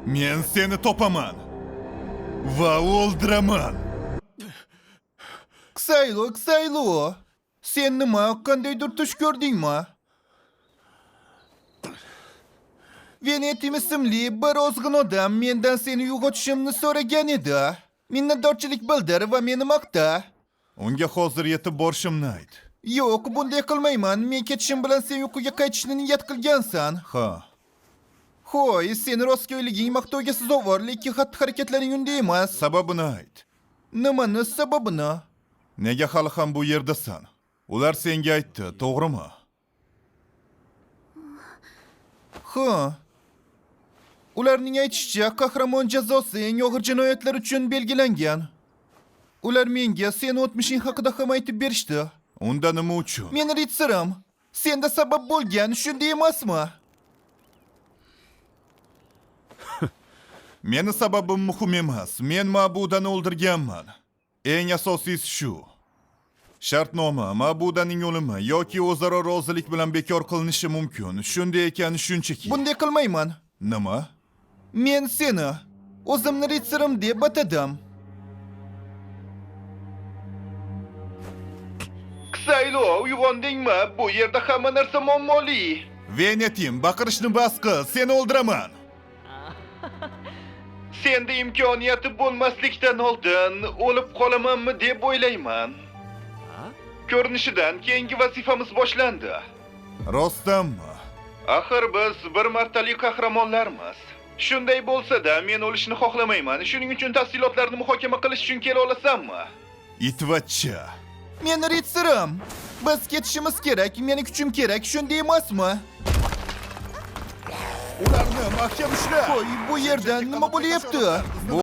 Men seni topaman va o'ldiraman. Ksaylo, Ksaylo. Sen nima, qandaydir tush ko'rdingmi? Venetim ismli bir ozg'in odam mendan seni uyg'otishimni so'ragan edi. Minnatdorchilik bildir va meni maqta. Unga hozir yetib borishimni ayt. Yo'q, bunday qilmayman. Men ketishim bilan sen uyquga qaytishni niyat qilgansan. Ha. Hoy, seni rostgo'yliging maqtovga sazovor, lekin xatti-harakatlaring unday emas. Sababini ayt. Nimani sababini? Nega hali ham bu yerdasan? Ular senga aytdi, to'g'rimi? Ha. Ularning aytishicha, qahramon jazosi eng og'ir jinoyatlar uchun belgilangan. Ular menga seni o'tmishing haqida ham aytib berishdi. Unda nima uchun? Men ritsarim. Senda sabab bo'lgan, shunday emasmi? Meni sababim muhim emas. Men ma'budani o'ldirganman. Eng asosiysi shu. Shartnoma ma'budaning o'limi yoki o'zaro rozilik bilan bekor qilinishi mumkin. Shunday ekan, shunchaki. Bunday qilmayman. Nima? Men seni o'zimni ritsarim deb atadim. Ksaylo, uyg'ondingmi? Bu yerda hamma narsa muammoli. Venetim, baqirishni bas qil, seni o'ldiraman. Senda imkoniyati bo'lmaslikdan oldin o'lib qolamanmi deb o'ylayman. Ko'rinishidan keyingi vazifamiz boshlandi. Rostdanmi? Axir biz bir martalik qahramonlarmiz. Shunday bo'lsa-da, men o'lishni xohlamayman. Shuning uchun tafsilotlarni muhokama qilish uchun kela olasanmi? Itvachcha. Men ritsarim. Biz ketishimiz kerak, meni kuchim kerak, shunday emasmi? Ularni mahkam ushla. Qo'y, bu yerda nima bo'lyapti? Bu